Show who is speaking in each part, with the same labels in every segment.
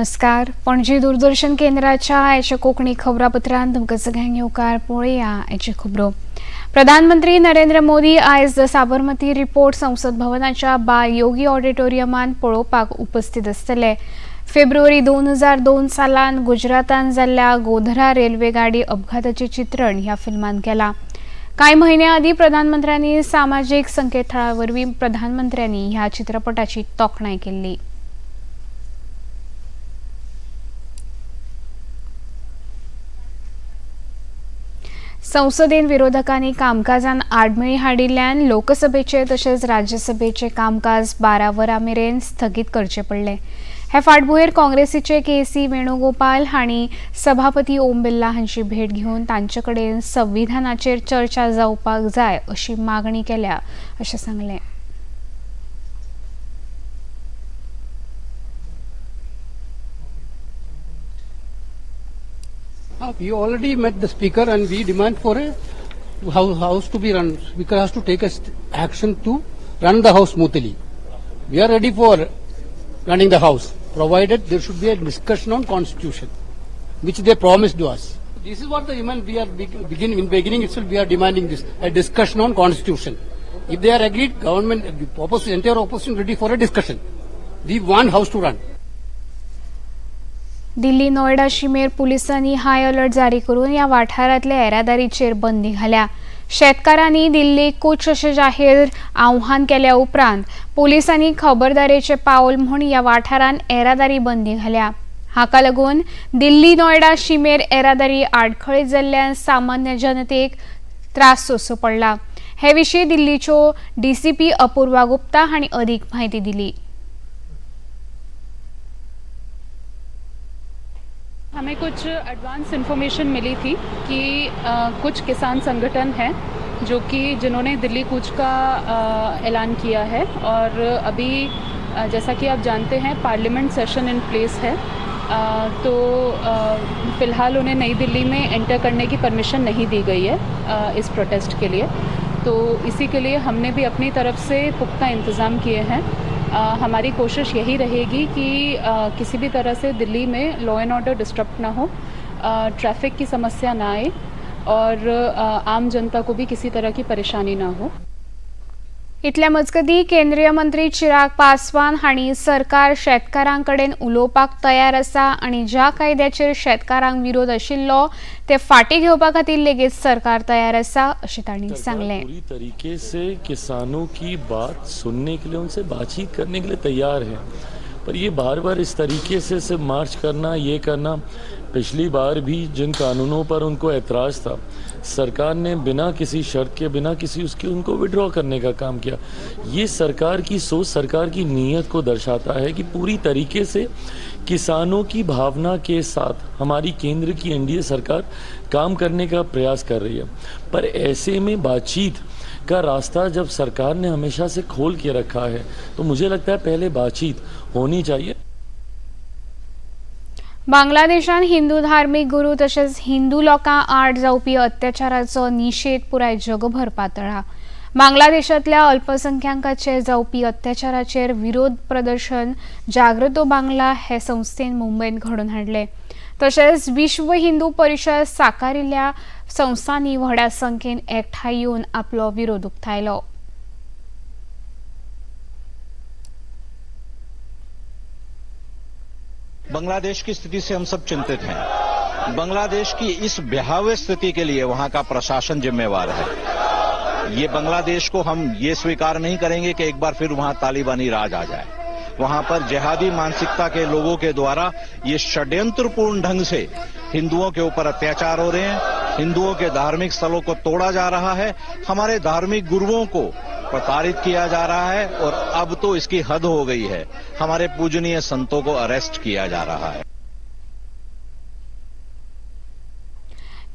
Speaker 1: नमस्कार. पणजी दूरदर्शन केंद्राच्या आयच्या कोंकणी खबरापत्रांत तुमकां सगळ्यांक येवकार. पळोवया आयच्यो खबरो. प्रधानमंत्री नरेंद्र मोदी आयज the Sabarmati report संसद भवनाच्या बाल योगी ऑडिटोरियमांत पळोवपाक उपस्थित आसतले. फेब्रुवारी 2002 सालान गुजरातान जाल्ल्या गोधरा रेल्वे गाडी अपघाताचें चित्रण ह्या फिल्मान केलां. कांय म्हयन्यां आदीं प्रधानमंत्र्यांनी सामाजीक संकेतथळा वरवीं प्रधानमंत्र्यांनी ह्या चित्रपटाची तोखणाय केल्ली. संसदेन विरोधकांनी कामकाजान आडमेळी हाडिल्ल्यान लोकसभेचे तशेंच राज्यसभेचे कामकाज 12 वरां मेरेन स्थगीत करचें पडलें. हे फाटभुंयेर काँग्रेसीचे के सी वेणुगोपाल हांणी सभापती ओम बिर्ला हांची भेट घेवन तांचे कडेन संविधानाचेर चर्चा जावपाक जाय अशी मागणी केल्या अशें सांगलें.
Speaker 2: We already met the speaker and we demand for a house to be run. Speaker has to take a action to run the house smoothly. We are ready for running the house, provided there should be a discussion on constitution, which they promised to us. This is what the demand we are begin in beginning itself. We are demanding this, a discussion on constitution. If they are agreed, government, the opposition, entire opposition ready for a discussion. We want house to run.
Speaker 1: Delhi Noida शिमेर पुलिसांनी high alert जारी करून ह्या वाठारांतल्या येरादारीचेर बंदी घाल्या. शेतकारांनी दिल्लीक कूच अशें जाहीर आव्हान केल्या उपरांत पुलिसांनी खबरदारेचें पावल म्हूण ह्या वाठारांत येरादारी बंदी घाल्या. हाका लागून दिल्ली नोयडा शिमेर येरादारी आडखळीत जाल्ल्यान सामान्य जनतेक त्रास सोंसचो पडला. हे विशीं दिल्लीच्यो डीसीपी अपूर्वा गुप्ता हांणी अदीक म्हायती दिली.
Speaker 3: हमें कुछ एडवांस इन्फॉर्मेशन मिली थी कि कुछ किसान संगठन हैं जो कि जिन्होंने दिल्ली कूच का ऐलान किया है और अभी जैसा कि आप जानते हैं, पार्लियामेंट सेशन इन प्लेस है, तो फ़िलहाल उन्हें नई दिल्ली में एंटर करने की परमिशन नहीं दी गई है इस प्रोटेस्ट के लिए. तो इसी के लिए हमने भी अपनी तरफ से पुख्ता इंतज़ाम किए हैं. हमारी कोशिश यही रहेगी कि किसी भी तरह से दिल्ली में लॉ एंड ऑर्डर डिस्टर्ब ना हो, ट्रैफिक की समस्या ना आए और आम जनता को भी किसी तरह की परेशानी ना हो.
Speaker 1: इतल्या मजगतीं, केंद्रीय मंत्री चिराग पासवान हांणी सरकार शेतकारां कडेन उलोवपाक तयार आसा आनी ज्या कायद्याचेर शेतकारांक विरोध आशिल्लो ते फाटीं घेवपा खातीर लेगीत सरकार तयार आसा अशें तांणी
Speaker 4: सरकार
Speaker 1: सांगलें.
Speaker 4: पूरी तरीके से किसानों की बात सुनने के लिए, उनसे बातचीत करने के लिए तैयार है, पर ये बार बार इस तरीके से सिर्फ मार्च करना, ये करना. पिछली बार भी जिन कानूनों पर उनको ऐतराज़ था, सरकार ने बिना किसी शर्त के, बिना किसी उसके उनको विड्रॉ करने का काम किया. ये सरकार की सोच, सरकार की नीयत को दर्शाता है कि पूरी तरीके से किसानों की भावना के साथ हमारी केंद्र की एनडीए सरकार काम करने का प्रयास कर रही है. पर ऐसे में बातचीत का रास्ता जब सरकार ने हमेशा से खोल के रखा है, तो मुझे लगता है पहले बातचीत होनी चाहिए.
Speaker 1: बांगलादेशान हिंदू धार्मीक गुरू तशेंच हिंदू लोकां आड जावपी अत्याचाराचो निशेध पुराय जगभर पातळ्ळा. बांगलादेशांतल्या अल्पसंख्याकांचेर जावपी अत्याचाराचेर विरोध प्रदर्शन जागृतो बांगला हे संस्थेन मुंबयंत घडोवन हाडलें. तशेंच विश्व हिंदू परिशद साकारिल्ल्या संस्थांनी व्हडा संख्येन एकठांय येवन आपलो विरोध उक्तायलो.
Speaker 5: बांग्लादेश की स्थिति से हम सब चिंतित हैं. बांग्लादेश की इस भयावह स्थिति के लिए वहां का प्रशासन जिम्मेवार है. ये बांग्लादेश को हम ये स्वीकार नहीं करेंगे कि एक बार फिर वहां तालिबानी राज आ जाए. वहां पर जिहादी मानसिकता के लोगों के द्वारा ये षड्यंत्रपूर्ण ढंग से हिंदुओं के ऊपर अत्याचार हो रहे हैं. हिंदुओं के धार्मिक स्थलों को तोड़ा जा रहा है, हमारे धार्मिक गुरुओं को प्रताड़ित किया जा रहा है और अब तो इसकी हद हो गई है, हमारे पूजनीय संतों को अरेस्ट किया जा रहा है.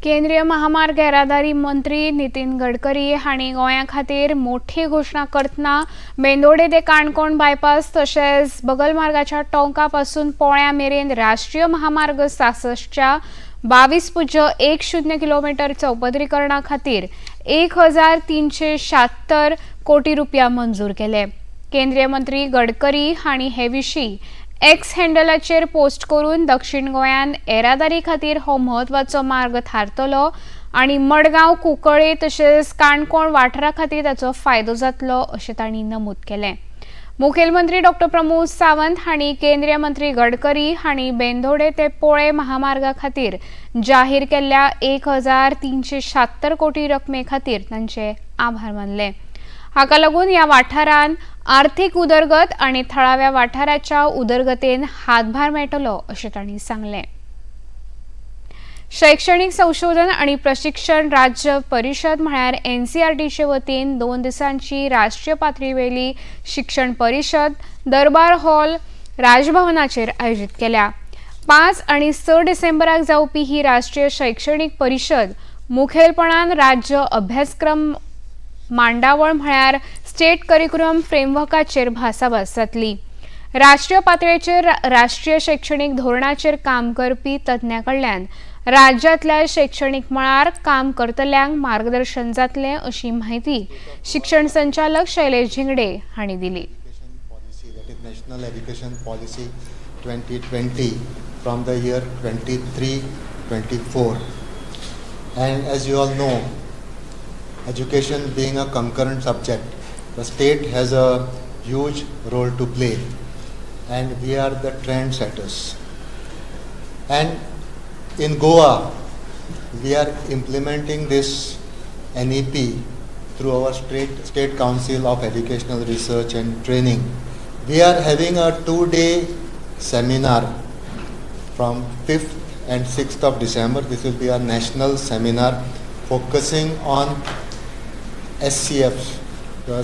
Speaker 1: केंद्रीय महामार्ग येरादारी मंत्री नितीन गडकरी हांणी गोंया खातीर मोठी घोशणा करतना बेंदोडे ते काणकोण बायपास तशेंच बगलमार्गाच्या टोंका पासून पोळ्या मेरेन राष्ट्रीय महामार्ग 66च्या 22.10 किलोमिटर चौपदरीकरणा खातीर 1376 कोटी रुपया मंजूर केले. केंद्रीय मंत्री गडकरी हांणी हे विशीं एक्स हँडलाचेर पोस्ट करून दक्षिण गोंयान येरादारी खातीर हो म्हत्वाचो मार्ग थारतलो आनी मडगांव, कुंकळे तशेंच काणकोण वाठारा खातीर ताचो फायदो जातलो अशें तांणी नमूद केलें. मुखेलमंत्री डॉक्टर प्रमोद सावंत हांणी केंद्रीय मंत्री गडकरी हांणी बेंदोडे ते पोळे महामार्गा खातीर जाहीर केल्ल्या 1376 कोटी रकमे खातीर तांचे आभार मानले. हाका लागून ह्या वाठारान आर्थीक उदरगत आनी थळाव्या वाठाराच्या उदरगतेन हातभार मेळटलो अशें तांणी सांगलें. शैक्षणिक संशोधन आणि प्रशिक्षण राज्य परिषद म्हळ्यार एनसीआरटीचे वतीन 2 दिसांची राष्ट्रीय पातळीवेली शिक्षण परिषद दरबार हॉल राजभवनाचेर आयोजीत केल्या. 5 आनी 6 डिसेंबराक जावपी ही राष्ट्रीय शैक्षणिक परिषद मुखेलपणान राज्य अभ्यासक्रम मांडावळ म्हळ्यार स्टेट करिक्युलम फ्रेमवर्काचेर भासाभास जातली. राष्ट्रीय पातळेचेर राष्ट्रीय शैक्षणिक धोरणाचेर काम करपी तज्ञां कडल्यान राज्यांतल्या शैक्षणिक मळार काम करतल्यांक मार्गदर्शन जातलें अशी म्हायती शिक्षण संचालक शैलेश झिंगडे हांणी दिली.
Speaker 6: Policy, that is National Education Policy 2020 from the year 23-24. And as you all know, education being a concurrent subject, the state has a huge role to play, and we are the trendsetters. And in Goa, we are implementing this NEP through our State Council of Educational Research and Training. We are having a 2-day seminar from 5th and 6th of December. This will be a national seminar focusing on SCF, the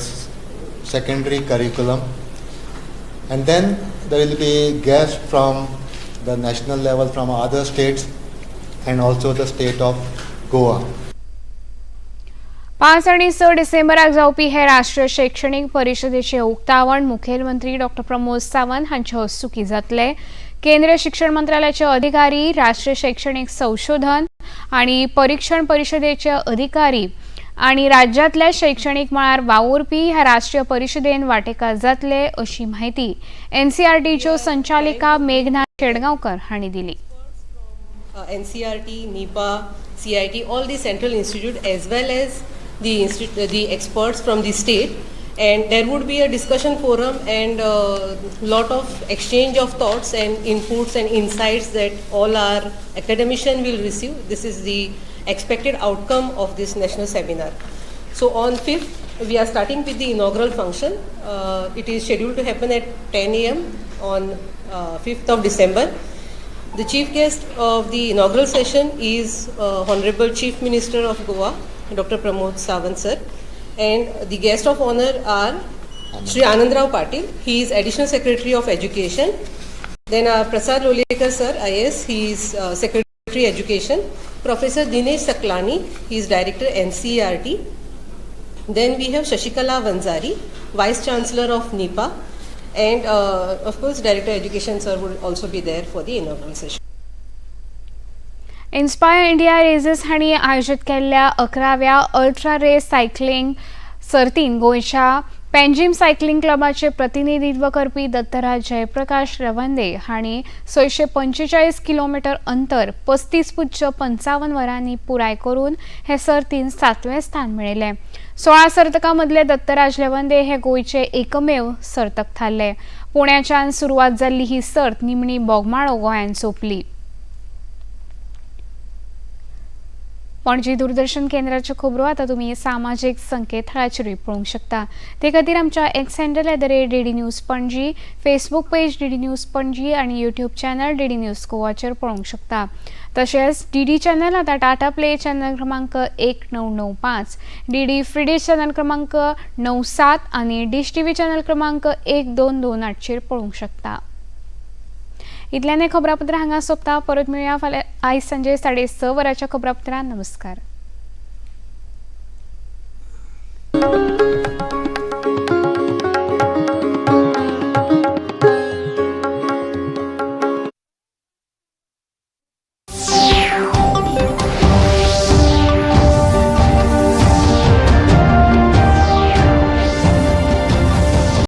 Speaker 6: secondary curriculum. And then there will be guests from the national level, from other states, and also the state of Goa.
Speaker 1: 5 आनी 6 डिसेंबराक जावपी हे राष्ट्रीय शैक्षणिक परिशदेचें उक्तावण मुखेलमंत्री doctor Pramod Sawant हांचे हस्तुकीं जातलें. केंद्रीय शिक्षण मंत्रालयाचे अधिकारी, राष्ट्रीय शैक्षणिक संशोधन आनी परिक्षण परिशदेचे अधिकारी आनी राज्यांतल्या शैक्षणिक मळार वावुरपी ह्या राष्ट्रीय परिशदेन वांटेकार जातले अशी म्हायती एनसीआरटीच्यो संचालिका मेघना शेडगांवकर हांणी दिली.
Speaker 7: NCERT, NIPA, CIT, all the central institute as well as the experts from the state, and there would be a discussion forum and lot of exchange of thoughts and inputs and insights that all our academician will receive. This is the expected outcome of this national seminar. So on 5th, we are starting with the inaugural function. It is scheduled to happen at 10 a.m. on 5th of December. The chief guest of the inaugural session is Honorable Chief Minister of Goa, Dr. Pramod Sawant sir, and the guest of honor are Shri Anandrao Patil. He is Additional Secretary of Education. Then Prasad Lolayekar sir, IAS, he is Secretary Education. Professor Dinesh Saklani, he is Director NCERT. Then we have Shashikala Vanzari, Vice Chancellor of NIPA, and of course Director Education sir would also be there for the inaugural session.
Speaker 1: Inspire India races हांणी आयोजीत केल्ल्या 11व्या ultra race cycling सर्तीन गोंयच्या Panjim cycling क्लबाचे प्रतिनिधित्व करपी दत्तराज जयप्रकाश रवंदे हांणी 645 kilometre अंतर 35.55 वरांनी पुराय करून हे सर्तीन 7वें स्थान मेळयलें. 16 सर्तकां मदले दत्तराज लेवंदे हे गोंयचे एकमेव सर्तक थारले. पुण्याच्यान सुरवात जाल्ली ही सर्त निमणी बोगमाळो गोंयांत सोंपली. पणजी दूरदर्शन केंद्राच्यो खबरो आतां तुमी सामाजीक संकेतथळाचेरूय पळोवंक शकता. ते खातीर आमच्या X handle @DD News Panaji, Facebook page DD News Panaji आनी युट्यूब चॅनल डीडी न्यूज गोवाचेर पळोवंक शकता. तशेंच डीडी चॅनल आतां टाटा प्ले चॅनल क्रमांक 1995, डीडी फ्री डिश चॅनल क्रमांक 97 आनी डिश टीव्ही चॅनल क्रमांक 1228चेर पळोवंक शकता. इतल्यान हें खबरापत्र हांगा सोंपता. परत मेळया फाल्यां आयज सांजे 6:30 वरांच्या खबरापत्रान. नमस्कार.